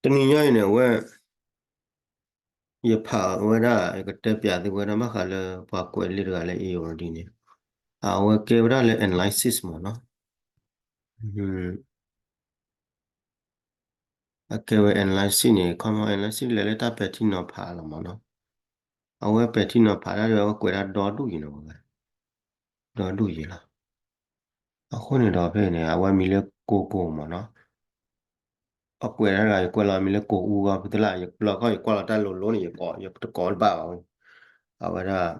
တနံၤညါအံၤန့ၣ် အဝဲ ယဖးဝဲဒၣ် ယကတဲပျးသုဝဲဒၣ်ဘၣ်ဃးလၢပှၤကွဲးလံာ်တဂၤလၢ အ့ၣ်ယိၤဒံန့ၣ် အဝဲကဲဝဲဒၣ်လၢ analysis မ့ၢ်နီၤ. အကဲဝဲ analysis န့ၣ် ခီမီ analysis လဲၤလၢတၢ်ပဲာ်ထံနီၤဖးလီၤမ့ၢ်နီၤ. အဝဲပဲာ်ထံနီၤဖးတၢ်ဒီး အဝဲကွဲးတၢ်ဒီဒူၣ်ယံၤနီၤဝဲ ဒီဒူၣ်ယံၤလီၤ. အဃိန့ၣ်ဒီးဖဲန့ၣ် အဝဲမံၤလၢကိကိမ့ၢ်နီၤ. အကွဲးတၢ်တဂၤ ယကွဲးလီၤမံၤလၢကိအူဂီၢ် ဖဲတလၢ် ယဘျီခီၣ် ယကွဲးလီၤတၢ်လိၤလိၤန့ၣ် ယကိး ယတကိးတဘၣ်ဘၣ်ဝဲ. အဝဲဒၣ်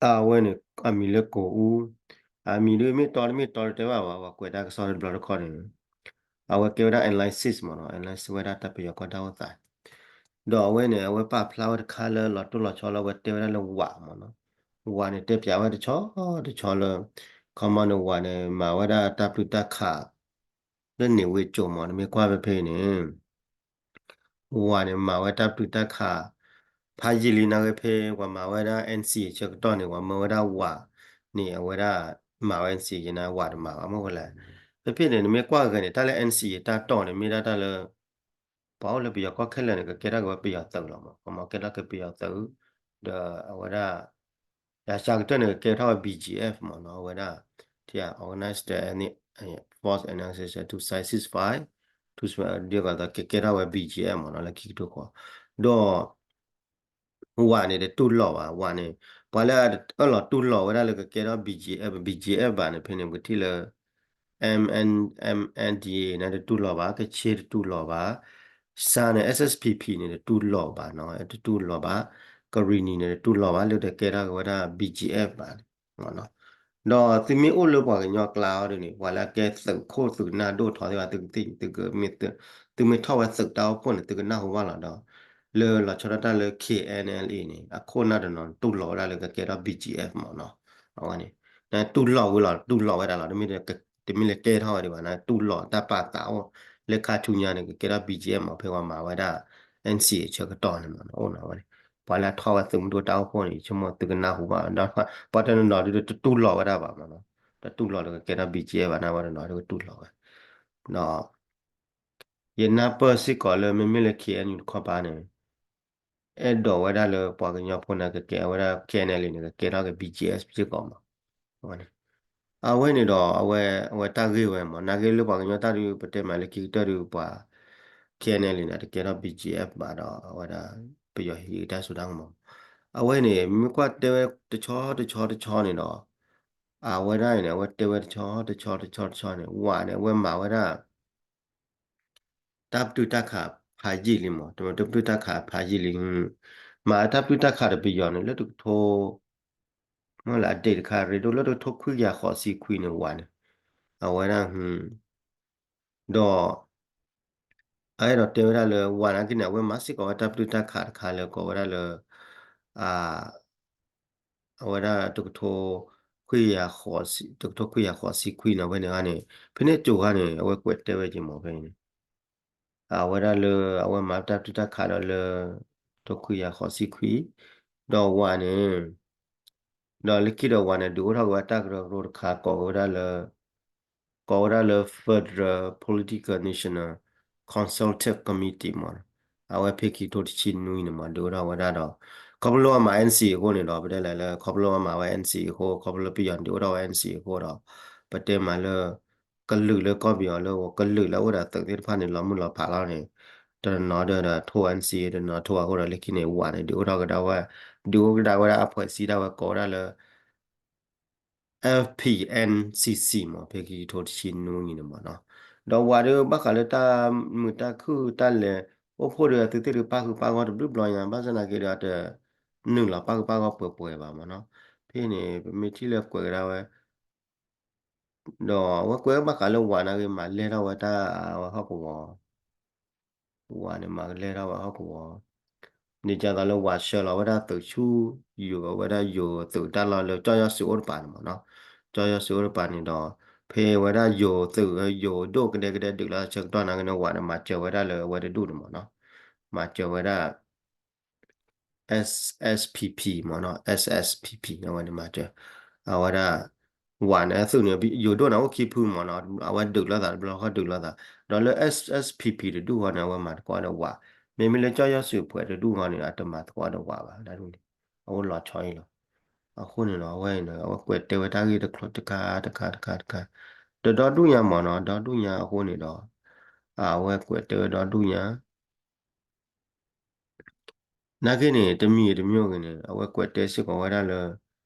အဝဲန့ၣ် အမံၤလၢကိအူ, အမံၤဒ်မ့ၢ်တီတမ့ၢ်တီတတဲဘၣ်ဘၣ် ပှၤကွဲးတၢ်ကစီၣ်တဘျီတခီၣ်န့ၣ် အဝဲကဲဝဲဒၣ် analysis မ့ၢ်နီၤ, analysis ဝဲဒၣ်တၢ်ပယီၤကီၢ်တၢ်အိၣ်သး, ဒီးအဝဲန့ၣ် အဝဲပာ်ဖျါဝဲတခါလၢလီၤတိၢ်လီၤဆီလၢအဝဲတဲဝဲဒၣ်လၢဝးမ့ၢ်နီၤ, ဝးန့ၣ်တဲပျးဝဲတဆီတဆီလၢ ခီမီန့ၣ် ဝးန့ၣ် မၤဝဲဒၣ်တၢ်ပျုၢ်တၢ်ခး လၢန့ၣ်ဝ့ၢ်ကၠိမ့ၢ် နမ့ၢ်ကွၢ်ဖဲဖဲန့ၣ် ဝးန့ၣ် မၤဝဲတၢ်ပျုၢ်တၢ်ခး ဖးယံာ်လံနာ်ဂ့ၤဖဲ ပှၤမၤဝဲဒၣ် NCA ဆၢကတီၢ်န့ၣ် ပှၤမၢဝဲဒၣ်ဝးန့ၣ် အဝဲဒၣ် မၤဝဲ NCA ယနာ်ဝးတမၤဘၣ်မ့ၢ်ဝဲလဲၣ်. ဖဲဖဲန့ၣ် နမ့ၢ်ကွၢ်ဂ့ၤန့ၣ် တၢ်လၢ NCA တၢ်တီၢ်န့ၣ် မ့ၢ်ဒၣ်တၢ်လၢ ပှၤအိၣ်လၢပယီၤကီၢ်ခဲလၢာ်န့ၣ် ကကဲထီၣ်က့ၤဝဲပယီၤသုးလီၤမး, ကမၤကဲထီၣ်က့ၤပယီၤသုး, ဒီးအဝဲဒၣ် ယၤစှၤကတၢၢ်န့ၣ် ကကဲထီၣ်ဝဲ BGF မ့ၢ်နီၤ, အဝဲဒၣ် organize the force and association to sign ceasefire, ဒ်သိးကကဲထီၣ်ဝဲ BGF မ့ၢ်နီၤ လၢခံကထိဃီ, ဒီး ဝးန့ၣ်တတူၢ်လိာ်ဘၣ်, ဝးန့ၣ် ပှၤလၢအအၢၣ်လီၤတူၢ်လိာ်ဝဲဒၣ်လၢကကဲထီၣ် BGF, BGF ဘၣ်န့ၣ် ဖဲန့ၣ် ပကထံၣ်လၢ MN, MNDAA န့ၣ်တတူၢ်လိာ်ဘၣ်, ကချ့တတူၢ်လိာ်ဘၣ်, စၢ်န့ၣ် SSPP န့ၣ်တတူၢ်လိာ်ဘၣ်နီၤ, တတူၢ်လိာ်ဘၣ်, ကရံၣ်နံၤန့ၣ်တတူၢ်လိာ်ဘၣ် လၢတကဲထီၣ်က့ၤဝဲဒၣ် BGF ဘၣ်န့ၣ် ဒီးသုမ့ၢ်အိၣ်လၢပှၤကညီကျါအီၤဒ်န့ၣ် ပှၤလၢအကဲသုးခိၣ်သုးကနၣ်ဒိၣ်ထီသ့ၣ်တဖၣ် သုကသ့ၣ် သုမ့ၢ်ထီၣ်ဝဲသုးတၢ်အိၣ်ဖှိၣ်န့ၣ် သုကနၢ်ဟူဘၣ်လီၤဒီး လၢလီၤဆီဒၣ်တၢ်လၢ KNLA န့ၣ် အခိၣ်နၢ်တနီၤတူၢ်လိာ်ဝဲဒၣ်လၢကကဲထီၣ် BGF မ့ၢ်နီၤ, အဝဲန့ၣ် တူၢ်လိာ်ဝဲလီၤ တူၢ်လိာ်ဝဲဒၣ်လီၤ တမ့ၢ်လၢကဲထီၣ်ဝဲဒံးဘၣ်န့ၣ် တူၢ်လိာ်တၢ်ပာ်သးအိၣ် လၢခါဆူညါန့ၣ် ကကဲထီၣ် BGF မ့ၢ် ဖဲပှၤမၤဝဲဒၣ် NCA ဆၢကတီၢ်န့ၣ်မ့ၢ်နီၤ အိၣ်နီၤဝဲန့ၣ် ပှၤလၢအထီၣ်ဝဲသုးမုၢ်ဒိၣ်တၢ်အိၣ်ဖှိၣ်န့ၣ် ဆိကမိၣ်သုကနၢ်ဟူဘၣ်ဒီး ပှၤတနီၤနီၤဒ်တတူၢ်လိာ်ဝဲဒၣ်ဘၣ်မ့ၢ်နီၤ, တတူၢ်လိာ်လၢကကဲထီၣ် BGF ဘၣ်န့ၣ် ပှၤတနီၤဒ်ကတူၢ်လိာ်ဝဲ, ဒီး ယနၢ်ပၢၢ်စ့ၢ်ကီးလၢမ့မ့ၢ်လၢ KNU တခီပၤန့ၣ် အဲၣ်ဒိးဝဲဒၣ်လၢပှၤကညီဖိန့ၣ် ကကဲဝဲဒၣ် KNLA န့ၣ် ကကဲထီၣ်က့ၤ BGF စ့ၢ်ကီးမး, အဝဲန့ၣ်ဒီး အဝဲ အဝဲတၢ်ဂ့ၢ်ဝဲမး နာ်က့လၢပှၤကညီတၢ်ဒုး ပတဲမးလၢခံကတၢၢ်ဒုးပှၤ KNLA န့ၣ် တကဲထီၣ် BGF ဘၣ်ဒီး အဝဲဒၣ် ပယီၤဟံးက့ၤတၢ်စိတၢ်ကမီၤ, အဝဲန့ၣ် မ့ၢ်ကွၢ်တဲဝဲတဆီတဆီတဆီန့ၣ်ဒီး အဝဲဒၣ်အံၤန့ၣ် အဝဲတဲဝဲတဆီတဆီတဆီတဆီန့ၣ် ဝးန့ၣ် အဝဲမၤဝဲဒၣ် တၢ်ပတုာ်တၢ်ခးဖးယံာ်လံမး, တၢ်ပတုာ်တၢ်ခးဖးယံာ်လံ, မၤတၢ်ပတုာ်တၢ်ခးဒီးပယီၤန့ၣ် လၢတကထိ မ့ၢ်လၢအဒ့ၣ်တခါ ရ့ဒိၣ် လၢတကထိခွံကယၤဃိးဆံခွံန့ၣ်ဝးန့ၣ်, အဝဲဒၣ် ဒီး အအဲၣ်ဒိးတဲဝဲဒၣ်လၢ ဝးနာ်က့န့ၣ် အဝဲမၤစ့ၢ်ကီးဝဲတၢ်ပတုာ်တၢ်ခးတခါလၢကိးဝဲဒၣ်လၢ အဝဲဒၣ်တကထိ ခွံကယၤဃိးဆံ တကထိခွံကယၤဃိးဆံခွံန့ၣ် အဝဲန့ၣ်န့ၣ် ဖဲန့ၣ်အစိၤခါန့ၣ် အဝဲကွဲးတဲဝဲက့ၤမးဖဲန့ၣ် အဝဲဒၣ်လၢ အဝဲမၤတၢ်ပတုာ်တၢ်ခးဒီးလၢ တကထိခွံကယၤဃိးဆံခွံ ဒီးဝးန့ၣ် ဒီးလၢခံဒီးဝးန့ၣ် ဒုးအိၣ်ထီၣ်က့ၤဝဲတၢ်ကရၢကရိတခါ ကိးဝဲဒၣ်လၢ ကိးဝဲဒၣ်လၢ Federal Political National Consultative Committee မး, အဝဲဖဲခံကထိတဆံနွံန့ၣ်မး ဒုးအိၣ်ထီၣ်ဝဲဒၣ်ဒီး ခီဖျိအမၤ NCA အဃိန့ၣ်ဒီး ပတဲလဲၣ်လၢ ခီဖျိအမၤဝဲ NCA အဃိ ခီဖျိလၢပယီၤဒုးအိၣ်ထီၣ်ဝဲ NCA အဃိဒီး ပတဲမးလၢ ကလုာ်လၢကီၢ်ပယီၤလၢ ကလုာ်လၢအိၣ်ဒီးသုးသ့ၣ်တဖၣ်န့ၣ် လီၤမုၢ်လီၤဖးလီၤန့ၣ် တနီၤဒီးထိၣ် NCA တနီၤထိၣ်အဃိဒီး လၢခံန့ၣ် ဝးန့ၣ် ဒုးအိၣ်ထီၣ်ကဒါဝဲ ဒုးအိၣ်ကဒါဝဲဒၣ်အဖွဲ့အစည်းဒၣ်ဝဲကိးဝဲဒၣ်လၢ FPNCC မး ဖဲခံကထိတဆံနွံန့ၣ်မးနီၤ, ဒီးဝးဒီးဘၣ်ဃးလၢတၢ်မုာ်တၢ်ခုၣ်တၢ်လဲၤအိၣ်ဖှိၣ်ဒီးသုးသ့ၣ်တဖၣ်ဃုာ်ပာ်ဂီၢ်တဘျုးဘျီညါ ဘၣ်ဆၣ်သနာ်က့ဒီးအတနုာ်လီၤပာ်ဃုာ်ပာ်ဂီၢ်ပှဲၤပှဲၤဘၣ်မးနီၤ, ဖဲန့ၣ် ပမ့ၢ်ထံၣ်လၢကွဲးကဒါဝဲ ဒီးအဝဲကွဲးဘၣ်ဃးလၢဝးနာ်က့ မၤလဲၢ်ထီၣ်ဝဲတၢ်ဝဲဟီၣ်ကဝီၤ ဝးန့ၣ် မၤကလဲၢ်ထီၣ်ဝဲဟီၣ်ကဝီၤ, န့ၣ်ကၢ်သိးလၢဝးဆှၢလီၤဝဲဒၣ်သုးဆူ ယိၤဝဲဒၣ်ယိၤသုးတၢ်လီၢ်လၢကၠီၣ်ယီၢ်စိအိၣ်တပၤန့ၣ်မးနီၤ, ကၠီၣ်ယီၢ်စိအိၣ်တပၤန့ၣ်ဒီး ဖဲဝဲဒၣ်ယိၤသုးယိၤဒိၣ်ကဒဲကဒဲဒုးလီၤဆၢကတီၢ်နာ်က့န့ၣ် ဝးန့ၣ် မၤစၢၤဝဲဒၣ်လၢအဝဲတဒူၣ်န့ၣ်မးနီၤ, မၤစၢၤဝဲဒၣ် SSPP မးနီၤ SSPP အဝဲန့ၣ်မၤစၢၤ အဝဲဒၣ် ဝးန့ၣ် သုးန့ၣ် ယိၤဒိၣ်န့ၣ် အိၣ်ခံဖုမ့ၢ်နီၤ, အဝဲဒုးလိာ်သးတဘျီဃီဒုးလိာ်သး, ဒီးလၢ S S P P တဒူၣ်ဃီန့ၣ် အဝဲမၤသကိးဒီးဝး, မ့မ့ၢ်လၢကၠီၣ်ယီၣ်စုးဖှဲးတဒူၣ်ဃီန့ၣ် အတမၤသကိးဒီးဝးဘၣ်, အအိၣ်လီၤဆီအံၤလီၤ. အဃိန့ၣ်ဒီး အဝဲန့ၣ် အဝဲကွဲးတဲဝဲတၢ်ဂ့ၢ်တခါတခါတခါတခါ, ဒီးဒီဒူၣ်ညါမ့ၢ်နီၤ, ဒီဒူၣ်ညါအဃိန့ၣ်ဒီး အဝဲကွဲးတဲဝဲဒီဒူၣ်ညါ နာ်က့န့ၣ် တမံၤတမံၤဂ့ၤန့ၣ် အဝဲကွဲးတဲစ့ၢ်ကီးဝဲဒၣ်လၢ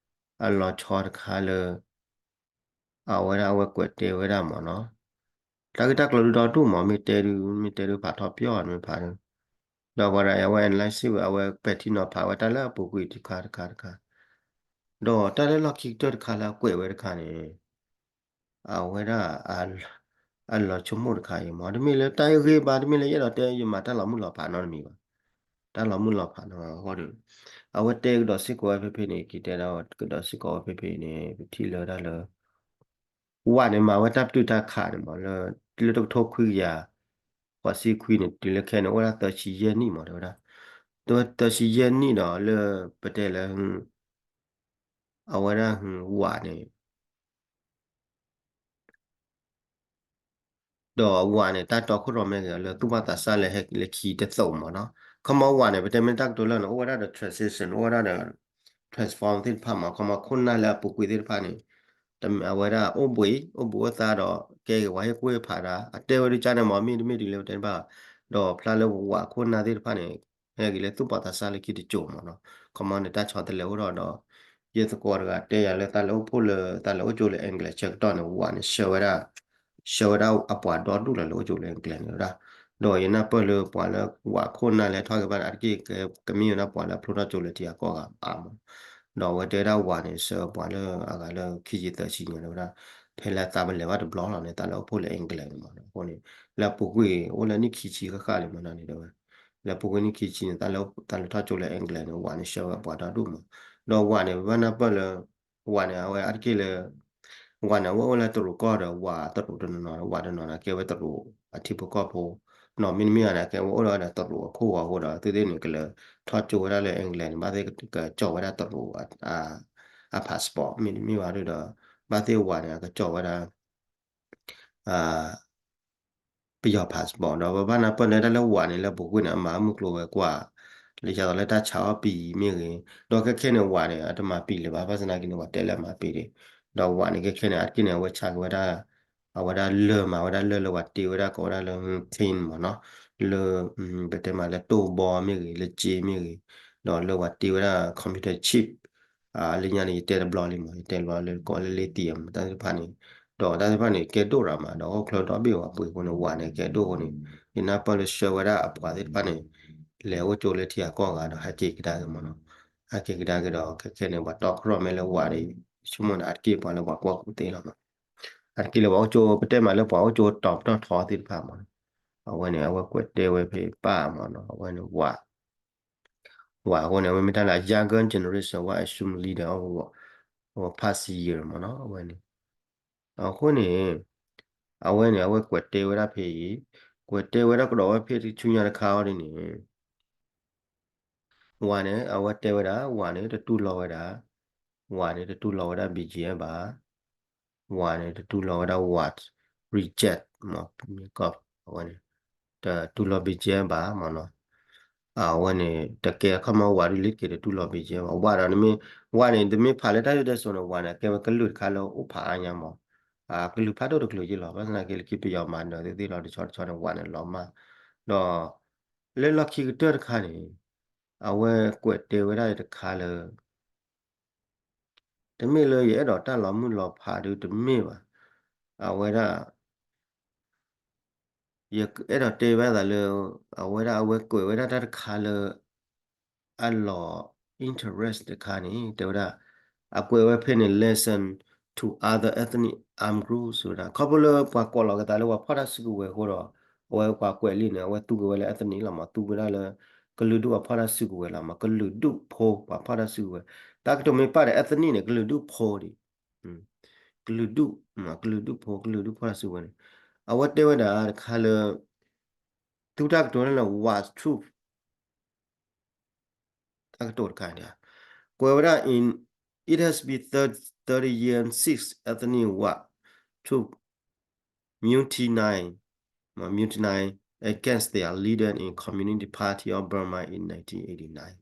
အလီၤဆီတခါလၢ အဝဲဒၣ်အဝဲကွဲးတဲဝဲဒၣ်မ့ၢ်နီၤ, တၢ်ဂ့ၢ်တၢ်ကျိၤဒုဒီဒူၣ်မ့ၢ် မ့ၢ်တဲဒု မ့ၢ်တဲဒုဖးထီပၠီၣ်မ့ၢ်ဖးဒု, ဒီးပှၤဒီးအဝဲ analyze ဝဲ အဝဲပဲာ်ထံနီၤဖးဝဲတၢ်လၢအပူၤကွံာ်တခါတခါတခါ, ဒီးတၢ်လၢလီၢ်ခံကတၢၢ်တခါလၢအကွဲးဝဲတခါန့ၣ် အဝဲဒၣ် အလီၤဆိကမိၣ်တခါအံၤမ့ၢ် တမ့ၢ်လၢတၢ်အဂ့ၢ်ဘၣ် တမ့ၢ်လၢယအဲၣ်ဒိးတဲယမၤတၢ်လီၤမုၢ်လီၤဖးနီတမံၤဘၣ်, တၢ်လီၤမုၢ်လီၤဖးနီအဃိဒီး အဝဲတဲကဒီးစ့ၢ်ကီးဝဲဖဲဖဲန့ၣ် က့ၤတဲဒၣ်ကဒီးစ့ၢ်ကီးဝဲဖဲဖဲန့ၣ် ပထံၣ်လၢဒၣ်လၢ ဝးန့ၣ် မၤဝဲတၢ်ပတုာ်တၢ်ခးန့ၣ်မ့ၢ် လၢ လၢတကထိခွံကယၤ ဃိးဆံခွံန့ၣ် တုၤလၢခဲန့ၣ် အိၣ်ဝဲဒၣ်သၢဆံယဲၢ်နံၣ်မ့ၢ် တဲဝဲဒၣ်, တဲဝဲသၢဆံယဲၢ်နံၣ်ဒီးလၢပတဲလၢ အဝဲဒၣ်ဝးန့ၣ် ဒီးဝးန့ၣ် တၢ်တီခိၣ်ရိၣ်မဲဂ့ၤ လၢသူၣ်ဘၣ်သးစၢ်လၢဟဲလၢခံတသိးမ့ၢ်နီၤ, ခီမီဝးန့ၣ် ပတဲမ့ၢ်တၢ်ကတိၤလၢန့ၣ် အိၣ်ဝဲဒၣ်ဒီး transition အိၣ်ဝဲဒၣ်ဒီး transform သ့ၣ်တဖၣ်မ့ၢ် ခီမီခိၣ်နၢ်လၢအပူၤကွံာ်သ့ၣ်တဖၣ်န့ၣ် အဝဲဒၣ်အိၣ်ဘှံး အိၣ်ဘှံးအိၣ်သါဒီး ကဲက့ၤဝဲဟ့ၣ်ကူၣ်ဟ့ၣ်ဖးဒၣ် အတဲဝဲဒ်ကန့ၣ်မ့ၢ် မ့ၢ်တမ့ၢ်တုၤလၢပတဲတဘၣ်, ဒီးဖျါလၢဝးခိၣ်နၢ်သ့ၣ်တဖၣ်န့ၣ် ဟဲက့ၤလၢသူၣ်ဘၣ်သးစၢ်လၢခံတစိၤမ့ၢ်နီၤ, ခီမီန့ၣ် တၢ်ဆီတလဲအိၣ်ထီၣ်ဒီး ယသကိးတဂၤတဲယၤလၢတၢ်လၢအိၣ်ဖှိၣ်လၢ တၢ်လၢအိၣ်ကၠိလၢ English ဆၢကတီၢ်န့ၣ် ဝးန့ၣ် ဆှၢဝဲဒၣ် ဆှၢဝဲဒၣ်အပှၤဒီဒူၣ်လၢလၢအိၣ်ကၠိလၢ English န့ၣ်ဝဲဒၣ်, ဒီးယနၢ်ပၢၢ်လၢပှၤလၢဝးခိၣ်နၢ်လၢထီၣ်က့ၤဘၣ်န့ၣ် အါတက့ၢ်ကမ့ၢ်ဝဲဒၣ်ပှၤလၢအဖျိထီၣ်ကၠိလၢထံဂၤကီၢ်ဂၤအါမး, ဒီးအဝဲတဲဝဲဒၣ်ဝးန့ၣ် ဆှၢပှၤလၢအဂၤလၢခံဆံသၢဆံညါဝဲဒၣ်, ဖဲလၢသးပလဲၤဘၣ်တဘျီလီၤန့ၣ် တၢ်လၢအိၣ်ဖှိၣ်လၢ English န့ၣ်မ့ၢ်နီၤ, အဃိန့ၣ် လၢအပူၤကွံာ်အိၣ်လၢနံၣ်ခံဆံဃၣ်ဃၣ်လံမ့ၢ်နီၤန့ၣ်တဲဝဲ, လၢအပူၤကွံာ်နံၣ်ခံဆံန့ၣ် တၢ်လၢထီၣ်ကၠိလၢ English န့ၣ် ဝးန့ၣ် ဆှၢဝဲပှၤဒီဒူၣ်မး, ဒီးဝးန့ၣ် ပဘၣ်နၢ်ပၢၢ်လၢ ဝးန့ၣ် အဝဲအါတက့ၢ်လၢ ဝးန့ၣ် အဝဲအိၣ်လၢတရူးကီၢ်ဒီး ဝးတရူးတနီၤနီၤ ဝးတနီၤနီၤကဲဝဲတရူးအထံဖိကီၢ်ဖိ, နီၢ်မ့တမ့ၢ်ဘၣ်န့ၣ် ကဲဝဲအိၣ်ဒီးတရူးအခိၣ်ဂီၤအဃိဒီး သုသ့ၣ်န့ၣ် ကလဲၤထီၣ်ကၠိဝဲဒၣ်လၢ English န့ၣ် ဘၣ်သ့ၣ်ကကၠီၣ်ဝဲဒၣ်တရူး အ passport မ့တမ့ၢ်ဘၣ်ဒီး ဘၣ်သ့ၣ်ဝးန့ၣ် အကကၠီၣ်ဝဲဒၣ် ပယီၤ passport ဒီးပဘၣ်နၢ်ပၢၢ်န့ၣ် တၢ်လၢဝးန့ၣ် လၢပူၤကွံာ်န့ၣ် အမၤမုၢ်ကျိၤဝဲၤကွာ် လၢယသးလၢတၢ်ဆါအီၣ်ပံၤမ့ၢ်ဂ့ၤ, ဒီးခဲခဲန့ၣ် ဝးန့ၣ် အတမၤပံၤလၢၤဘၣ် ဘၣ်ဆၣ်သနာ်က့န့ၣ် ပှၤတဲလၢအမၤပံၤဒံး, ဒီးဝးန့ၣ် ခဲခဲန့ၣ် အါတက့ၢ်န့ၣ် အဝဲဆါက့ၤဝဲဒၣ် အဝဲဒၣ်လၢၢ်မး အဝဲဒၣ်လၢၢ်လၢပှၤတ့ဝဲဒၣ်ကိးဝဲဒၣ်လၢ tin မ့ၢ်နီၤ, လၢ ပတဲမးလၢတိၢ်ဘီမ့ၢ်ဂ့ၤ လၢစ့မ့ၢ်ဂ့ၤ, ဒီးလၢပှၤတ့ဝဲဒၣ် computer chip လၢညါန့ၣ် ယတဲတဘျီလံမး ယတဲတဘျီလၢကိးလၢ lithium တၢ်သ့ၣ်တဖၣ်န့ၣ်, ဒီးတၢ်သ့ၣ်တဖၣ်န့ၣ် ကဲဒိၣ်ရၤမး ဒီးဟီၣ်ခိၣ်ချၢဒီဘ့ၣ်ဝဲပှ့ၤအဃိန့ၣ် ဝးန့ၣ် ကဲဒိၣ်အဃိန့ၣ် ယနၢ်ပၢၢ်လၢဆှၢဝဲဒၣ်အပှၤသ့ၣ်တဖၣ်န့ၣ် လဲၤအိၣ်ကၠိလၢထံဂၤကီၢ်ဂၤဒီး ဟဲက့ၤကဒါက့ၤမးနီၤ, ဟဲက့ၤကဒါက့ၤဒီး ခဲခဲန့ၣ် ပှၤတီခိၣ်ရိၣ်မဲလၢဝးန့ၣ် ဆိကမိၣ်န့ၣ် အါတက့ၢ်ပှၤလၢပှၤကွၢ်ကူၣ်သ့လီၤမး, အါတက့ၢ်လၢပှၤအိၣ်ကၠိ ပတဲမးလၢပှၤအိၣ်ကၠိတီၤပတီၢ်ထီသ့ၣ်တဖၣ်မးနီၤ, အဝဲန့ၣ် အဝဲကွဲးတဲဝဲဖဲပၢ်မးနီၤ အဝဲန့ၣ်ဝး ဝးအဃိန့ၣ် အဝဲမ့ၢ်တၢ်လၢ younger generation ဝဲ assume leader of အဝဲ past year မးနီၤ အဝဲန့ၣ်, အဃိန့ၣ် အဝဲန့ၣ် အဝဲကွဲးတဲဝဲဒၣ်ဖဲအံၤ, ကွဲးတဲဝဲဒၣ်ကဒီးဝဲဖဲတဆူညါတခါအီၤဒ်န့ၣ် ဝးန့ၣ် အဝဲတဲဝဲဒၣ် ဝးန့ၣ် တတူၢ်လိာ်ဝဲဒၣ်, ဝးန့ၣ် တတူၢ်လိာ်ဝဲဒၣ် B G F ဘၣ် ဝးန့ၣ် တတူၢ်လိာ်ဝဲဒၣ် ဝး reject မး အဝဲန့ၣ် တတူၢ်လိာ် B G F ဘၣ်မးနီၤ, အဝဲန့ၣ် တကဲခီမီဝးဒ်လံက့ၤ တတူၢ်လိာ် B G F ဘၣ် ဝးဒီးနမ့ၢ် ဝးန့ၣ် တမ့ၢ်ဖးလၢတၢ်ဒ်တဲစိၤန့ၣ် ဝးန့ၣ် ကဲဝဲကလုာ်တခါလၢအိၣ်ဖးအါညါမး, ကလုာ်ဖးဒိၣ်တကလုာ်ယ့ၣ်လီၤ ဘၣ်ဆၣ်သနာ်က့လၢခံပယီၤမၤနၢၤသ့ၣ်သ့ၣ်လီၤ တဆီတဆီန့ၣ် ဝးန့ၣ်လီၤမၢ်, ဒီး လၢလီၢ်ခံကတၢၢ်တခါန့ၣ် အဝဲကွဲးတဲဝဲဒၣ်တခါလၢ တမ့ၢ်လၢယအဲၣ်ဒိးတၢ်လီၤမုၢ်လီၤဖးဒုတမ့ၢ်ဘၣ်, အဝဲဒၣ် ယအဲၣ်ဒိးတဲဘၣ်သးလၢ အဝဲဒၣ်အဝဲကွဲးဝဲဒၣ်တၢ်တခါလၢ အလီၤ interest တခါန့ၣ် တဲဝဲဒၣ် အကွဲးဝဲဖဲန့ၣ် listen to other ethnic armed groups ဝဲဒၣ် ခီဖျိလၢပှၤကိးလီၤက့ၤသးလၢပှၤဖီၣ်တၢ်စုကဝဲၤအဃိဒီး အဝဲပှၤကွဲးလံန့ၣ် အဝဲသူက့ၤဝဲလၢ ethnic လီၤမး သူက့ၤဝဲဒၣ်လၢ ကလုာ်ဒူၣ်အဖီၣ်တၢ်စုကဝဲၤလီၤမး ကလုာ်ဒူၣ်ဖိပှၤဖီၣ်တၢ်စုကဝဲၤ, တၢ်ကတိၤမ့ၢ်ပာ်ဒီး ethnic န့ၣ် ကလုာ်ဒူၣ်ဖိဒံး ကလုာ်ဒူၣ် ကလုာ်ဒူၣ်ဖိ ကလုာ်ဒူၣ်ဖီၣ်တၢ်စုကဝဲၤန့ၣ် အဝဲတဲဝဲဒၣ်တခါလၢ သုတၢ်ကတိၤလၢ was truth တၢ်ကတိၤတခါန့ၣ် ကွဲးဝဲဒၣ် in it has been thirty thirty-year Six ethnic Wa troop mutiny, mutiny against their leader in Communist Party of Burma in nineteen eighty-nine.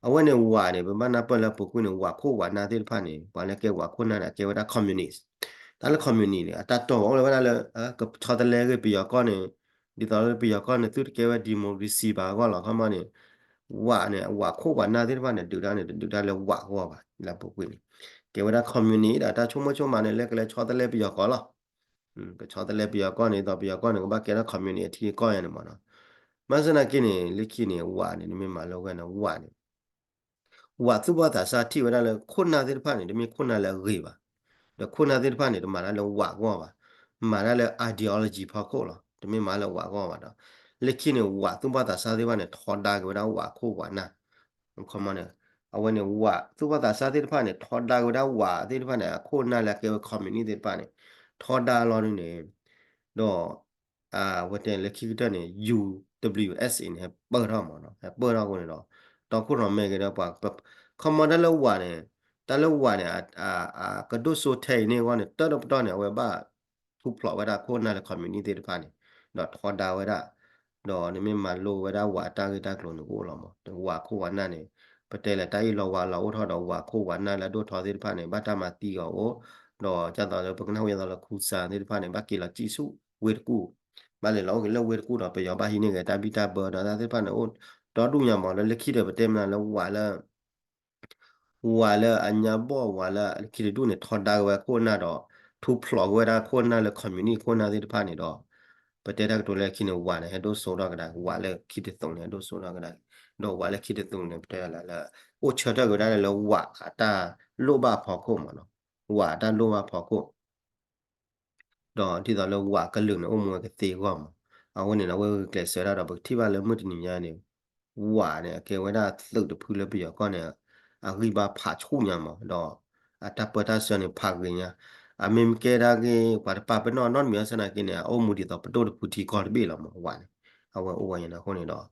အဝဲန့ၣ်ဝးန့ၣ် ပဘၣ်နၢ်ပၢၢ်လၢပူၤကွံာ်န့ၣ် ဝးခိၣ်ဝးနၢ်သ့ၣ်တဖၣ်န့ၣ် ပှၤလၢကဲဝးခိၣ်နၢ်န့ၣ် အကဲဝဲဒၣ် communist. တၢ်လၢ communist န့ၣ် အတၢ်တီၢ်အိၣ်လၢဝဲဒၣ်လၢ ကဆီတလဲဂ့ၤပယီၤကီၢ်န့ၣ် ဒ်သိးလၢပယီၤကီၢ်န့ၣ် သုတကဲဝဲ democracy ဘၣ်အဂီၢ်လီၤ. ခီမီန့ၣ် ဝးန့ၣ် ဝးခိၣ်ဝးနၢ်သ့ၣ်တဖၣ်န့ၣ် ဒုးတၢ်န့ၣ် တဒုးတၢ်လၢဝးအဂီၢ်ဘၣ် လၢပူၤကွံာ်န့ၣ် ကဲဝဲဒၣ် communist ဒီးတၢ်ဆိကမိၣ်ဆိကမးန့ၣ် လၢကလဲၤဆီတလဲပယီၤကီၢ်လီၤ. ကဆီတလဲပယီၤကီၢ်န့ၣ် ဒ်သိးပယီၤကီၢ်န့ၣ် ကဘၣ်ကဲထီၣ် communist အထံအကီၢ်ယါန့ၣ်မ့ၢ်နီၤ. ဘၣ်ဆၣ်သနာ်က့န့ၣ် လၢခံန့ၣ် ဝးန့ၣ် နမ့ၢ်မၤလိဝဲန့ၣ် ဝးန့ၣ် ဝးသူၣ်ဘီၣ်သးစၢ်ထံၣ်ဝဲဒၣ်လၢခိၣ်နၢ်သ့ၣ်တဖၣ်န့ၣ် တမ့ၢ်ခိၣ်နၢ်လၢအဂ့ၤဘၣ်. ဒီးခိၣ်နၢ်သ့ၣ်တဖၣ်န့ၣ် တမၤတၢ်လၢဝးအဂီၢ်ဘၣ်. မၤတၢ်လၢ ideology ဖီခိၣ်လီၤ. တမ့ၢ်မၤလၢဝးအဂီၢ်ဘၣ်ဒီး လၢခံန့ၣ် ဝးသူၣ်ဘီၣ်သးစၢ်သ့ၣ်တဖၣ်န့ၣ် ထီဒါက့ၤဝဲဒၣ်ဝးခိၣ်ဝးနၢ် ခီမီန့ၣ် အဝဲန့ၣ် ဝးသူၣ်ဘီၣ်သးစၢ်သ့ၣ်တဖၣ်န့ၣ် ထီဒါက့ၤဝဲဒၣ်ဝးသ့ၣ်တဖၣ်န့ၣ် အခိၣ်နၢ်လၢအကဲဝဲ communist သ့ၣ်တဖၣ်န့ၣ် ထီဒါလီၤဒ်န့ၣ် ဒီး အဝဲတဲလၢခံကတၢၢ်န့ၣ် ယူ ဒဘလျူ အ့ၣ် အ့ၣ် န့ၣ် ဟဲပၢၢ်ထီၣ်မ့ၢ်နီၤ ဟဲပၢၢ်ထီၣ်အဃိန့ၣ်ဒီး တီခိၣ်ရိၣ်မဲက့ၤဒီးပှၤ ခီမီတၢ်လၢဝးန့ၣ် တၢ်လၢဝးန့ၣ် ကဒိၣ်စိထဲအံၤန့ၣ်အဂီၢ်န့ၣ် တၢ်တပတီၢ်န့ၣ် အဝဲဘၣ် ထူဖျိးဝဲဒၣ်ခိၣ်နၢ်လၢ communist သ့ၣ်တဖၣ်န့ၣ် ဒီးထီဒါဝဲဒၣ် ဒီးနမ့ၢ်မၤလိဝဲဒၣ်ဝးအတၢ်ဂ့ၢ်တၢ်ကျိၤန့ၣ်ကအိၣ်လီၤမး ဝးခိၣ်ဝးနၢ်န့ၣ် ပတဲလၢတၢ်အ့ၣ်လိာ်ဝးလိာ်အိၣ်ထီၣ်ဒီး ဝးခိၣ်ဝးနၢ်လၢအဒိၣ်ထီသ့ၣ်တဖၣ်န့ၣ် ဘၣ်တၢ်မၤသံအီၤအိၣ် ဒီးဒ်သိးလၢပကနၣ်ဝဲဒ်သိးလၢ ခူစၣ် သ့ၣ်တဖၣ်န့ၣ် ဘၣ်က့ၤလီၤစံၣ်ဆူၣ်ဝ့ၢ်တကူၣ် ဘၣ်လဲၤလီၤအိၣ်က့ၤလၢဝ့ၢ်တကူၣ်ဒီး ပယီၤဘၣ်ဟံးန့ၢ်က့ၤတၢ်ဘံၣ်တၢ်ဘၢဒီးတၢ်သ့ၣ်တဖၣ်န့ၣ်အိၣ် ဒီဒူၣ်ညါမး လၢလၢခံဒီးပတဲမနုၤလၢဝးလၢ ဝးလၢအညါဘီၣ်ဝးလၢခံတဒူၣ်န့ၣ် ထီဒါက့ၤဝဲခိၣ်နၢ်ဒီး ထူဖျိးက့ၤဝဲဒၣ်ခိၣ်နၢ်လၢ communist ခိၣ်နၢ်သ့ၣ်တဖၣ်န့ၣ်ဒီး ပတဲတၢ်ကတိၤလၢခံန့ၣ် ဝးန့ၣ် ဟဲဒိၣ်စိဒီးကဒါက့ၤ ဝးလၢခံတသုးန့ၣ် ဟဲဒိၣ်စိဒီးကဒါက့ၤ ဒီးဝးလၢခံတသုးန့ၣ် ပတဲလၢ အိၣ်ဆၢထၢၣ်က့ၤဝဲဒၣ်လၢဝးအတၢ်လိၣ်ဘၣ်ဖီခိၣ်မးနီၤ ဝးအတၢ်လိၣ်ဘၣ်ဖီခိၣ် ဒီးဒ်သိးလၢဝးကလုာ်န့ၣ် အိၣ်မူဝဲကသ့အဂီၢ်မး, အဝဲန့ၣ်ဒီး အဝဲဂုာ်ကျဲးစၢးဒၣ်ဒီး ပကထံၣ်ဘၣ်လၢမုၢ်တနံၤညါန့ၣ် ဝးန့ၣ် အကဲဝဲဒၣ်သုးတဖုလၢပယီၤကီၢ်န့ၣ် အဂံၢ်ဘါဖးဆူၣ်ညါမး, ဒီးအတၢ်ပၢတၢ်ဆှၢန့ၣ် ဖးဂ့ၤညါ, အမ့ၢ်ကဲဒၣ်ဂ့ၢ် ပှၤတပာ်ပနီၣ်နီတမံၤအီၤဆၢနာ်က့န့ၣ် အအိၣ်မူဒ်သိးပဒိၣ်တဖုထံကီၢ်တဘ့ၣ်လီၤမး, ဝးန့ၣ် အဝဲအိၣ်ဝဲညါန့ၣ်အဃိန့ၣ်ဒီး